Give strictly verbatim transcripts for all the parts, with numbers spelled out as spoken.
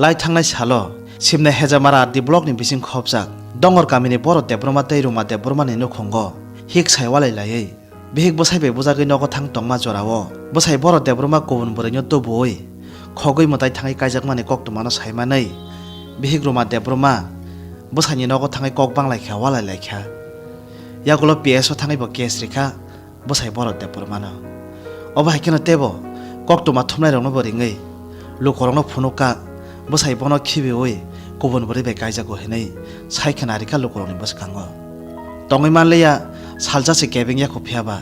Tai thangnai salo, Simnai Hejamara R D block ni bising khopjak, Dongor kamini Borot Debbarma tei Ruma Debbarma ni nukhungo hik sai walai laiwi, bihik bwsai bai bujagwi nogo thang tongma jorao, bwsai Borot Debbarma kubun bwrwino tubuwi, khogwi mwtai thangwi kaijakmani koktwmano saimanwi, bihik Ruma Debbarma bwsaini nogo thangwi kok banglaikha, walai laikha. Yagulo P S o thangwi bo case rikha, bwsai Borot Debbarmano. Obo hai kheno teibo koktwma thumnairokno bo ringwi lukurokno phunukha, bwsai bono khibiwi kubun bwrwi bai kaijago hinwi sai khna rikha lukurokni bwskango. Tongwi manliya, salsa se kebeng yakho phiya ba.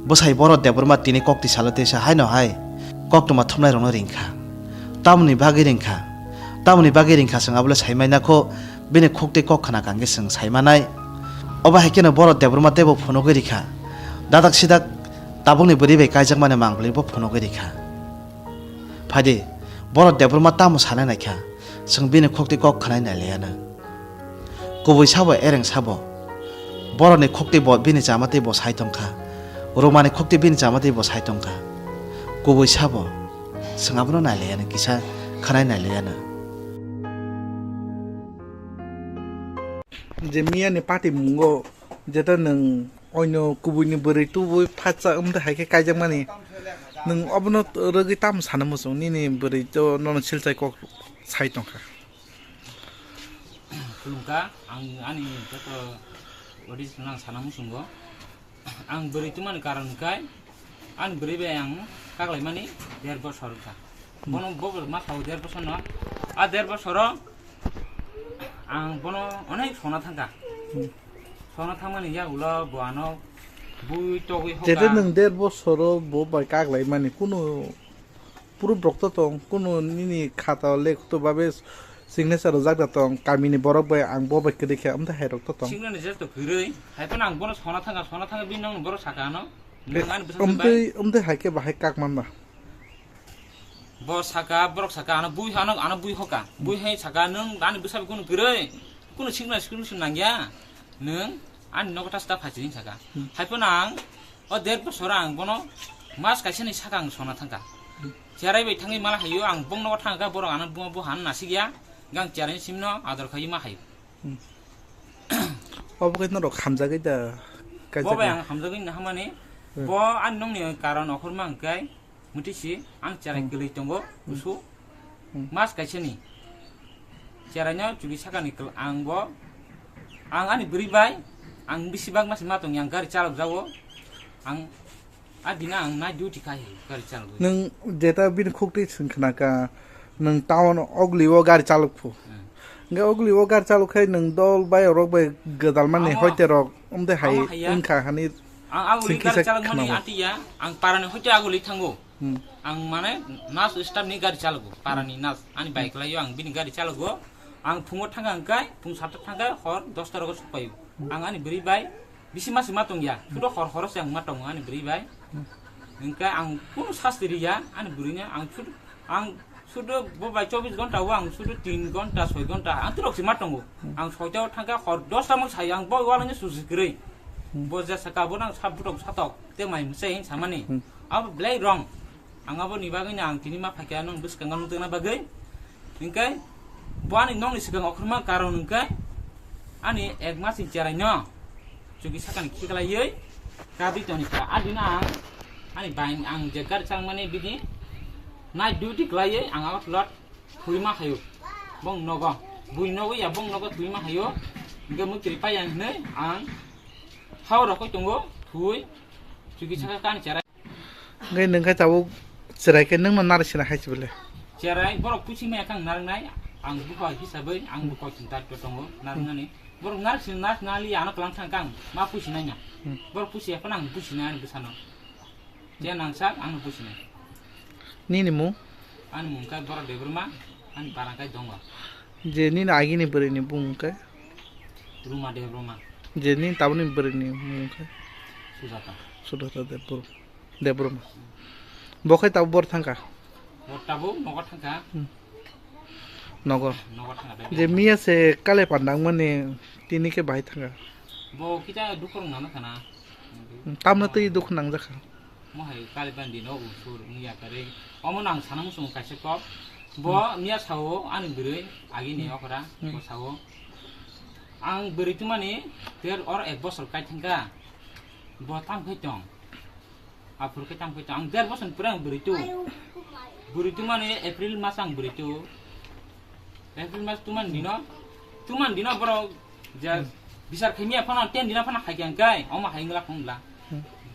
Bwsai Borot Debbarma tini kok tisalo tisa haino hai koktwma thumnairokno ringkha. Tamoni bagwi ringkha? Tamoni bagwi ringkha chwng abole saimaina kho, bini khuk tei kok khna kangkhe chwng saimanai. Obo hai kheno Borot Debbarma teibo phunugwi rikha. Dadak sidak tabukni bwrwi bai kaijakmani mangpili bo phunugwi rikha. Phaidi, Borot Debbarma tamo sanai naikha, chwng bini khuk tei kok khwnai nailaiyanw. Kubui sabo, ereng sabo. Boroni khuk tei bo bini chama tei bo sai tongkha. Rumani khuk tei bini chama tei bo sai tongkha. Kubui sabo, chwng abono nailaiyanw kisa, khwnai nailaiyanw. Je miyani party mungo, jeta nwng oino kubuini bwrwi tubui phatsa wngte hai khe kaijakmani, nwng obono rwgwi tamo sana muchung, nini bwrwi to nono silchai kok sai tongkha. Khulumkha, ang ani joto audience no ang sana muchungo. Ang bwrwi tongmani karon hwnkhe, ani bwrwi bai ang kaklaimani der bosor wngkha. Bono bo ma sao der bosor no. A der bosoro ang bono onek sona thangkha. Hmm. Sona thangmani yagulo bo ano bui togwi hoka. Jete nwng der bosoro bo bai kaklaimani kunu proof rok to tong, kunu nini khata lekhuto babe signature rwjak da tong, kamini borok bai ang bo bai kwrwi khe, amtwi hai rok to tong. Signal ni jeto kwrwi, hai phano ang bono sona thangkha, sona thangkha bini nokni borok saka ano. Nwng ani bwsajwk bai. Amtwi, amtwi hai khe bahai kak man ba. Bo saka, borok saka, ano bui hano, ano bui hoka. Bui hai saka, nwng ani bwsa bai kunu kwrwi, kunu signal, signal nangya. Nwng ani nogo tas ta phai sini saka. Hmm. Hai phano ang o der bosor ang bono mas kaisa ni saka ang sona thangkha. Hmm. Cherai bai thangwi mala hayo, ang bong nogo thangkha, borok ano buma bo han nasikya, gang cherai simno ador khai ma hayo. Hmm. Obo khe norok hamjagwi da, bo bai kaijak ang hamjagwi na hamani, hmm, bo ani nokni karon okhorma hwnkhe, mwtwi si ang cherai, hmm, kwlwi tongo, hmm, kusu. Hmm. Mas kaisa ni cherai no chuli sakani kwl-, ang bo, ang ani bwrwi bai, ang bisi bak mas ma tongya, ang gari chalok jago, ang a dina ang night duty khai gari chalok. Nwng jeta bini khuk twi swng khna ka, nwng town ogli o gari chalok phu. Hmm. Hwnkhe ogli o gari chalok khai nwng dol bai rok bai gwdal mani, amo, hoite rok, amtwi hai, amo haiya, wngkha hani. Ang, ang uli singkisa gari chalok mani khwnao. Atiya, ang parani hoite aguli thango. Hmm. Ang mane nas staff ni gari chalogo, parani nas, ani bike laio ang bini gari chalogo. Ang phungo thangkha hwnkhe, phung satta thangkha, hor dosta rogo sokpaio. Hmm. Ang ani bwrwi bai bisi masi ma tongya, sudo hor horo se ang ma tongo ani bwrwi bai. Hmm. Hwnkhe ang kunu sasti riya ani bwrwino, ang sudo, ang sudo bo bai chobbish ghonta o ang sudo tin ghonta, soi ghonta ang twrok se ma tongo. Hmm. Ang soita o thangkha, hor dosta mo sai ang bo walani susi kwrwi. Hmm. Bo je saka bo nang sab butok satok te mai mse hin samani. Hmm. Abo belai wrong. Ang aboni bagwino ang tini ma phaikha nwng bwskango nukjakna bagwi. Hinkhe bo ani nokni swkang okhorma karon hinkhe ani ek mas ni cheraino chuki sakani khiklaiwi kadui toni kha. Adino ang ani bai ang je gari changmani bini night duty kwlaiwi ang abo plot thwi ma hayo. Bong nogo bui nogo ya bong nogo thwi ma hayo. Hinkhe mui kwrwi paiya hinwi ang hao rokoi tongo thwi chuki saka kani cherai. Hwnkhe nwng khe tabuk cherai khe nwngno narwk sina hai se bole? Cherai borok pusi maya khe ang narwknai, ang bupha hisabwi ang bo koi chwng daitw tongo narwknani. Borok narwk sina narwk nali ano kwlang thang khe ang ma pusi nai na. Hmm. Borok pusi ya phano ang pusi nai ani bwsano. Je nang sak ang pusi nai. Nini mung? Ani mung khe Borok Debbarma, ani para khe Dongo. Je nini agini bwrwini bung khe? Ruma Debbarma. Je nini tabukni bwrwini mung khe? Sujata. Sujata Debbarma. Debbarma. Bo khai tabuk bor thangkha? Bo tabuk nogo thangkha. Hmm. Nogo. Nogo thangkha, je miya se kale pandang mani tini khe bahai thangkha. Bo kita dukhu rwngna khana. Hmm, tamno twi dukhu nangjakha. Mo hai kale pandi no usur wngya kare. Omo nang sana muchung kaisa kok. Bo miya sao ani bwrwi agini okra bo sao. Ang bwrwi tumani ter or ek bosor kai thangka. Bo tam khai tong. Aphur khai tam khai tong. Ang der bosor pura ang bwrwi tu. Bwrwi tumani April mas ang bwrwi tu. April mas tuman dino. Tuman dino borok je bisar khaimya phano ten dina phano hai khe ang kai omo hai wngla khong bla.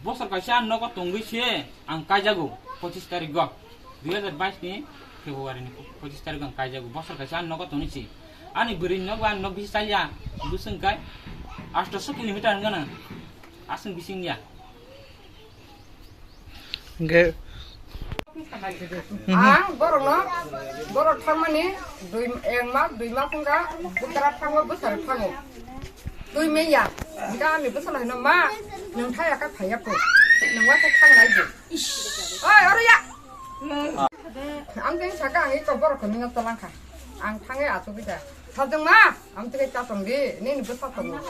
Bosor kaisa nogo tongwi se ang kaijago pochis tarik go dui hazar bais ni February ni pochis tarik go ang kaijago bosor kaisa nogo tongwi se ani bwrwi nogo ang nog bisi chaya bwswng kai astoso kilometer wngana aswng bising ya. Hingke ang borokno borok thangmani dui ek mas dui mas wngkha bwsara thango bwsara thango twi menya hingke ani bwsala hino ma nwng thaya khe phaiya kho nwng waisa thang lai di oi oro ya ang tei saka ang iko borok khe nino tolangkha ang thangai achugwi da sajwng ma ang tei cha tong di nini bwsa tongo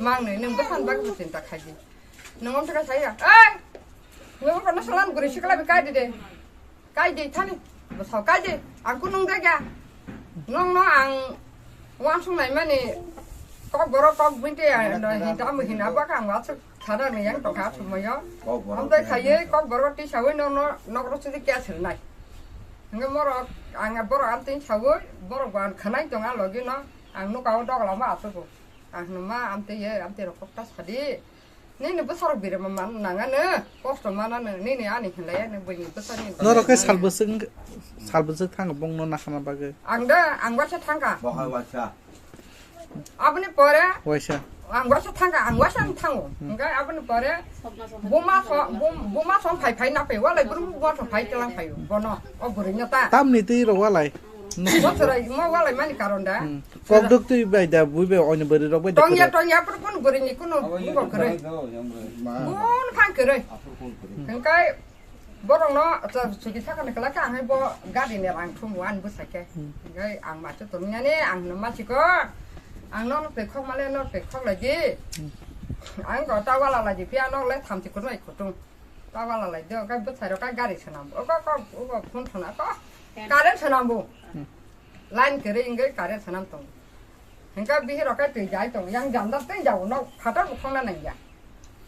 mang nwi nwng bwsani bagwi bo chinta khai di. Nwng omtwkha saya, "Oi! Nwng kono salan guri sikla bi kai di de. Kai di thani. Bwsao kai di. Ang kunung de ga. Nwng no ang wansuk nai mani kok borok kok binte ya no hinta mo hina ba kang wansuk sana ni yang tokha sumoyo." Omtwkha ye kok borok ti sawi no no nok ro sidi kya sir nai. Nwng morok ang borok amtwng sawi borok bo ang khanai tong a logi no ang nuka o dogla ma asugo. Ang hwnma amtwng ye amtwng rok kok ta sadi. Nini bwsarok birima man nangano, kosto manano, nini ani hinlai ani buini bwsarni. Norok khe sal bwswk, sal bwswk thango bongno naharna bagwi. Ang da, ang waisa thangka. Bo hai waisa. Aboni pore. Waisa. Ang waisa thangka, ang waisa ang thango. Hmm. Hingke aboni pore buma so, bum-, buma so phai phai na phai, walai brum buma so phai kelang phai, bono, o bwrwi no ta. Tamni twi rok walai. Bosorai mo walai mani karon da. Hmm. Kokduk twi bai da, bui bai oini bwrwi rok bai da. Tongya, kwrwi. Tongya, pur pun bwrwi ni kuno buko kwrwi. Bun phang kwrwi. Hingkai borok no chuki sakani kala ka ang bo gari ni rang thum wan bwsai khe. Hmm. Hingkai ang ma chu tongya ni ang no ma chiko. Ang no twi khok male no twi khok lai di. Hmm. Ang ko ta wala lai di pia no le tham ti kuno kutung. Ta wala lai di, hingkai bwsai rok ka gari swnam. O ko, ko, o ko phone thona ko. Current swnam bo. Hmm. Line kwrwi wngwi current swnam tongo. Hingke bihirok khe twi jai tongo, yang jandar tei jao nok phatar bo khongna nangya.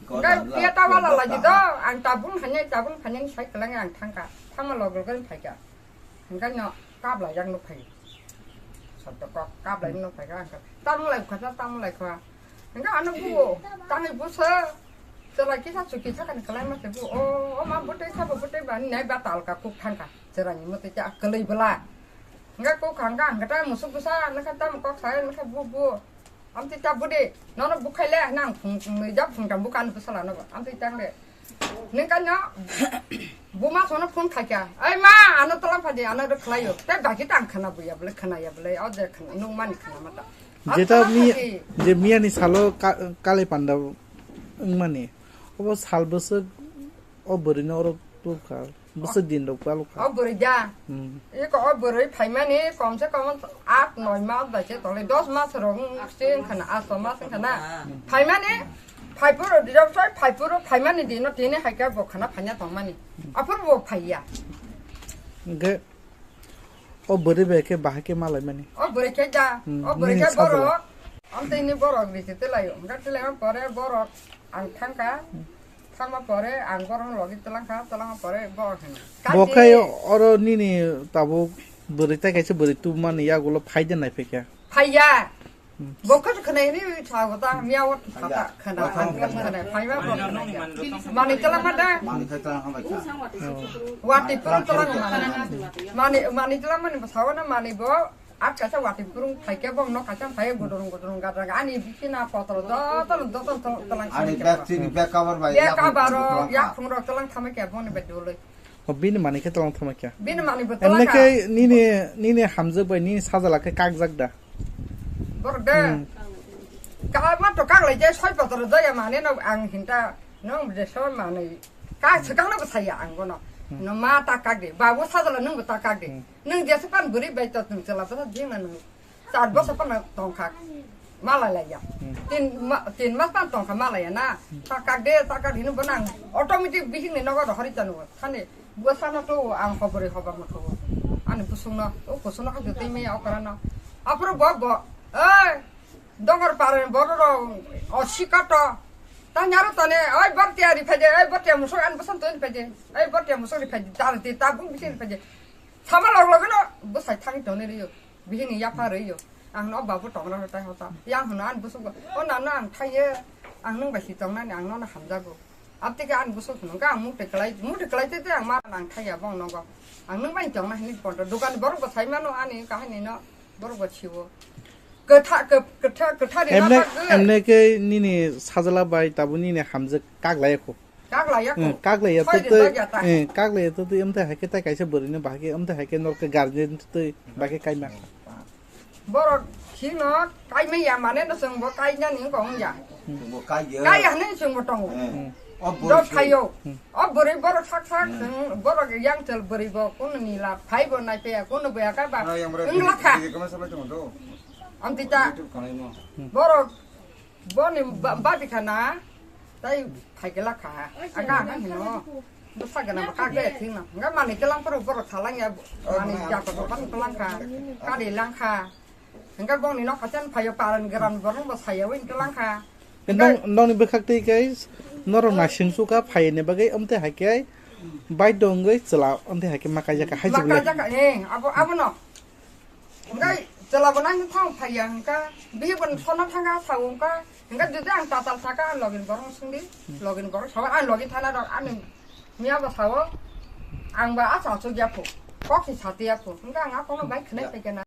Hingke phiya ta wala lagi do, ang tabung hanya, tabung hanya ni sai kwlangya ang thangka, thangma log log phaikha. Hingke no kablai jak nuk phai. Sabdo kok kablai nuk phaikha, ang khe, "Tamo lai kha, tamo lai kha." Hingke ano buo, tangwi busa, chwla kisa chuki sakani kwlangma se buo, o, o ma bwtwi sabo bwtwi ba, nai ba talka kuk thangka, chwrani mwtwi cha kwlwi bwla. Hingke kok hangka hangka ta musuk bwsa, nokha tamo kok sai, nokha bu bu. Amtwi ta budi, nono bukhai le, nang phung, phung nwi jak phung tam bukan bwsala no, amtwi tang le. Ningka no, buma sono phone khaikha, "Ai ma, ano tolang phadi, ano do khlaio." Te baki tang khana buya bole, khana ya bole, o je khana, nung mani khana mata. Jeta mi, je miya ni salo ka-, kale panda wngmani. Obo sal bwswk o bwrwi no oro tukha. Bwswk din rok palokha. O bwrwi da. Hmm. Eko o bwrwi phaimani komse kom aat noi mas bai se tole, dos mas rok se wngkha na, asto mas wngkha na. Phaimani, phaipuro, rijak soi phaipuro, phaimani dino tini hai khe bo khana phaina tongmani. Aphuru bo phaiya. Hingke o bwrwi bai khe bahai khe malaimani. O bwrwi khe da, hmm, o bwrwi khe borok. Amtwi ni borok risi twlaio. Hingke twlaima pore borok ang thangkha. Thangma pore ang borok logi twlangkha, twlangma pore borok hino. Bo khe oro nini tabuk bwrwi tai kaisa bwrwi tubumani yagulo phai de nai phai kha. Phaiya. Hmm. Bo khe khwnai ni thago ta miya o thata khwna ang khwna phaiba bo. Mani twlangma da. Mani khe twlang hambai kha. Wati pura twlang mani. Mani, mani twlangmani bo sawana mani bo. At kaisa wati purung phaikhe bong nok kaisa phai gudurung gudurung gadra ani bisina potro joto joto tolang ani bag chini bag cover bai bag cover rok yak phung rok tolang thamai khe boni bai duloi. O bini mani khe tolang thamai khe. Bini mani bo tolang khe nini nini hamjak bai nini sajala khe kakjak da. Bor de. Hmm. Ka ma to kak lai je soi potro jaya mane no ang hinta nong je so mane ka sekang no saya ang bono. Hmm. No ma ta kak de babu sajala nung ta kak de. Hmm. Nwng jesa pan bwrwi bai to nwng chwla bwsa jingna nwng char bosor phano tongkha malai laiya. Hmm. Tin ma-, tin mas phano tongkha malaiya na. Hmm. Ta kak de, ta kak hino bo nang automatic bihik ni nogo rohori chanu. Thani bwsano to ang hobori hoba motho. An Busungno, o kusungno kha jotoi maya okra no. Aphuru bo bo, oi, dongor pare borok rok, o sikato. Tanyaro tane, oi, bor tiyari phaide, oi, bor tiya musuk an busan toni phaide, oi, bor tiya musuk ri phaide, tar ti tabung bisi ri phaide. Sama log log no, busai thang toni riyo, bihini yapha riyo. Ang no babu tongra hotai hota. Yang hono an busuk, o nano ang thaiye, ang nung bai si tongnani, ang nono hamjago. Abtike ani bwswk hwnwi kha, ang mukti kwlai, mukti kwlai tei tei ang ma nang thaiya bong nogo. Ang nwng bai tongna hwnwi kotor. Dokan borok bo sai mano ani kahini no, borok bo siwo. Kwtha-, kw-, kwtha-, kwthari Emne, rwkha gwi. Emne khe nini sajla bai tabuk nini hamjwk kak laiya kho. Kak laiya kho. Hmm, kak laiya Soi tei tei, rijak ya ta. Hmm, kak laiya tei tei emte hai khe tai kaisa bwrwi no bahai khe emte hai khe nor khe guardian tei bahai khe kaima. Borok khino kaimai ya mane no chwng bo kainani wngkha wngya. Bo kai ya. Kai hwnwi chwng bo tongo. Eh. Hmm. O Dok bwrwi khayo. Hmm. O bwrwi borok sak sak Hmm. chwng borok yang chwl bwrwi bo kuno nila phai bo nai pe kuno bo ya ka ba. Ano yang berarti wngla kha. Di kamar sampai tunggu tu. Amtita. Itu kanai mo. Hmm. Borok Boni ba-, babi khana, tai phaikela kha. Aga aga hino. Bwsa gana ba kagre thingna. Nga mani kelang poro borok thalang ya, mani jato ko ban kelang kha. Kari lang kha. Nga bongni nok kachan phayo paran gram borok bo saya win kelang kha. Nong, nongni bwkhak twi khe norok naising suka phaini bagwi amte hai khe bai dongwi chwla amte hai khe makai jaka hai jibli. Makai jaka, eh, abo, abo no. Hingke chwla bo nang thang phaiya hingka, bihik bo sona thanga sao hingka, hingke jodi ang tatal saka ang login borok songdi, login borok sabar ang login thana rok ani miya bo sao, ang ba asa asuk ya pho, kok si sati ya pho, hingke ang akono bai khnai Ya. Paikha na.